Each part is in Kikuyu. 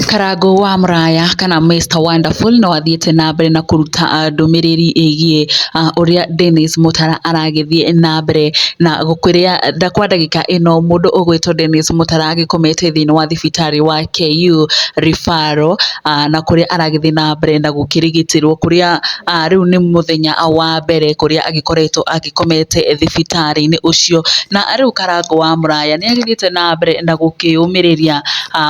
Karangũ wa Mũraya kana Mr Wonderful no athiĩte na mbere na kũruta ndũmĩrĩri ĩgiĩ ũrĩa Dennis Mutara aragĩthiĩ na mbere na gũkĩrĩa kwa ndagĩka ĩno mũndũ ũgwĩtwo Dennis Mutara agĩkomete thĩinĩ wa thibitarĩ wa KU Referral, na kũrĩa aragĩthiĩ na mbere na gũkĩrigitĩrwo kũrĩa rĩu nĩ mũthenya wa mbere kũrĩa agĩkoretwo agĩkomete thibitarĩ-inĩ ũcio. Na rĩu Karangũ wa Mũraya nĩ agĩthiĩte na mbere na gũkĩũmĩrĩria,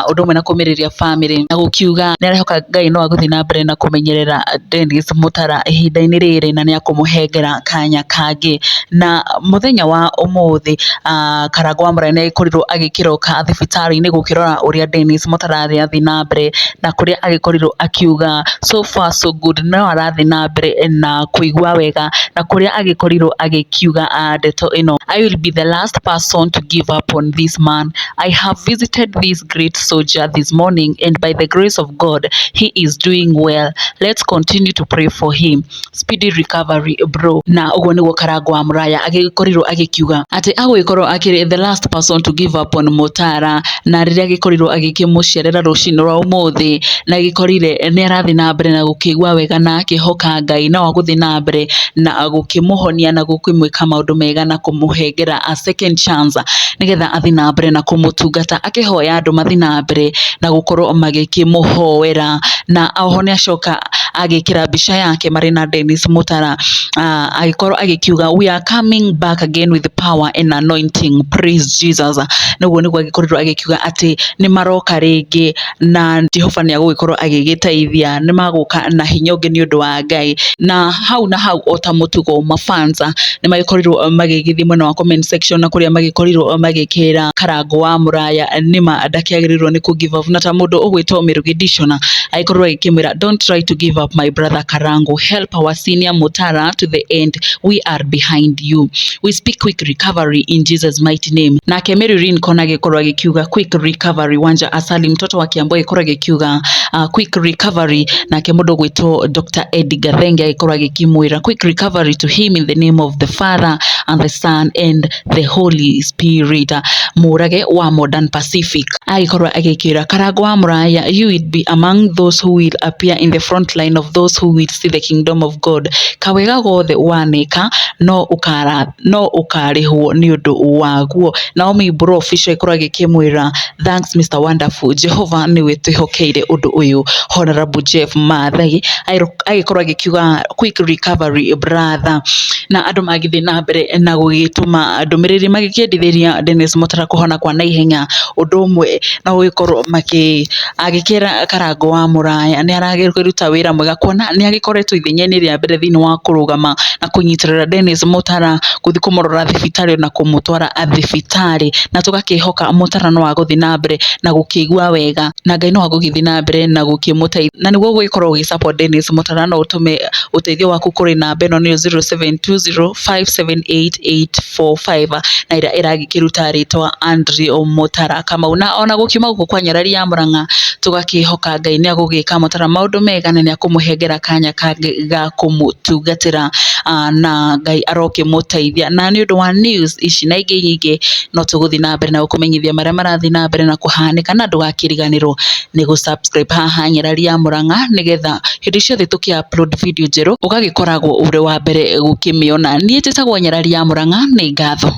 ũndũ ũmwe na kũmĩrĩria bamĩrĩ na gũkiuga nĩ arehoka Ngai no agũthiĩ na mbere na kũmenyerera Dennis Mutara ihinda-inĩ rĩrĩ na nĩ akũmũhengera kanya kangĩ. Na mũthenya wa ũmũthĩ, Karangũ wa Mũraya nĩ agĩkorirwo agĩkĩroka thibitarĩ-inĩ gũkĩrora ũrĩa Dennis Mutara arathiĩ na mbere, na kũrĩa agĩkorirwo akiuga so far so good, no arathiĩ na mbere na kũigua wega, na kũrĩa agĩkorirwo agĩkiuga ndeto ĩno: "I will be the last person to give up on this man. I have visited this great soldier this morning and by the grace of God he is doing well. Let's continue to pray for him. Speedy recovery, bro." Na ũguo nĩguo Karangũ wa Mũraya agĩkorirwo agĩkiuga atĩ agũgĩkorwo akĩrĩ the last person to give up on Mutara, na rĩrĩa agĩkorirwo agĩkĩmũcerera rũcinĩ rwa ũmũthĩ na agĩkorire nĩ arathiĩ na mbere na gũkĩigua wega na akĩhoka Ngai no agũthiĩ na mbere na gũkĩmũhonia na gũkĩmwĩka maũndũ mega na kũmũhengera a second chance nĩgetha athiĩ na mbere na kũmũtungata, akĩhoya andũ mathiĩ na mbere na gũkorwo magĩkĩmũhoera. Na oho nĩ acoka agĩkĩra mbica yake marĩ na Dennis Mutara, agĩkorwo agĩkiuga, "We are coming back again with power and anointing, praise Jesus." Noguo nĩguo agĩkorirwo agĩkiuga atĩ nĩ maroka rĩngĩ na Jehova nĩ agũgĩkorwo agĩgĩteithia, nĩ magũka na hinya ũngĩ nĩ ũndũ wa Ngai. Na hau na hau, o ta mũtugo, mafans nĩ magĩkorirwo magĩgĩthiĩ mwena wa comment section na kũrĩa magĩkorirwo magĩkĩra Karangũ wa Mũraya nĩma ndakĩagĩrĩirwo nĩ kũ give up, na ta mũndũ ũgwĩtwo Mĩrũgĩ Dishona agĩkorirwo agĩkĩmwĩra, "Don't try to give up, my brother Karangu. Help our senior Mutara to the end. We are behind you. We speak quick recovery in Jesus' mighty name." Nake Mary Rincon agĩkorwo agĩkiuga, "Quick recovery." Wanja Asali, mtoto wa Kiambu, agĩkorwo agĩkiuga, "Quick recovery." Nake mũndũ ũgwĩtwo Dr. Eddie Gathenge agĩkorwo agĩkĩmwĩra, "Quick recovery to him in the name of the Father and the Son and the Holy Spirit." Mũrage wa Modern Pacific agĩkorwo agĩkĩra Karangũ wa Mũraya, "You will be among those who will appear in the front line of those who will see the kingdom of God. Kawega gothe waneka no ũkara no ũkarĩhwo nĩ ũndũ waguo." Naomi Bro Official ĩkorwo agĩkĩmwĩra, "Thanks, Mr Wonderful. Jehova nĩwe twĩhokeire ũndũ ũyũ." Honorable Jeff Maathai agĩkorwo agĩkiuga, "Quick recovery, brother." Na andũ magĩthiĩ na mbere na gũgĩtũma ndũmĩrĩri magĩkĩendithĩria Dennis Mutara kũhona kwa naihenya, ũndũ ũmwe na gũgĩkorwo makĩ agĩkĩra Karangũ wa Mũraya nĩ aragĩruta wĩra mwega, kuona nĩ agĩkoretwo ithenya-inĩ rĩa mbere thĩinĩ wa kũrũgama na kũnyitĩrĩra Dennis Mutara, gũthiĩ kũmũrora thibitarĩ na kũmũtwara thibitarĩ, na tũgakĩhoka Mutara no agũthiĩ na mbere na gũkĩigua wega na Ngai no agũgĩthiĩ na mbere na gũkĩmũteithia. Na nĩguo gũgĩkorwo ũgĩ support Dennis Mutara, no ũtũme ũteithio waku kũrĩ namba ĩno, nĩyo 0720578845, na ĩrĩa ĩragĩkĩruta rĩtwa Andrew Mutara Kamau. Na ona gũkiuma gũkũ kwa Nyarari ya Murang'a, tũgakĩhoka Ngai nĩ agũgĩka Mutara maũndũ mega na nĩ akũmũhengera kanya kangĩ ga kũmũtungatĩra, na Ngai arokĩmũteithia. Na nĩ ũndũ wa news ici na ingĩ nyingĩ, no tũgũthiĩ na mbere na gũkũmenyithia marĩa marathiĩ na mbere na kũhanĩka, na ndũgakĩriganĩrwo nĩ gũ subscribe haha Nyarari ya Murang'a, nĩgetha hĩndĩ ciothe tũkĩ upload video njerũ ũgagĩkoragwo ũrĩ wa mbere gũkĩmĩona. Niĩ njĩtagwo Nyarari ya Murang'a, nĩ ngatho.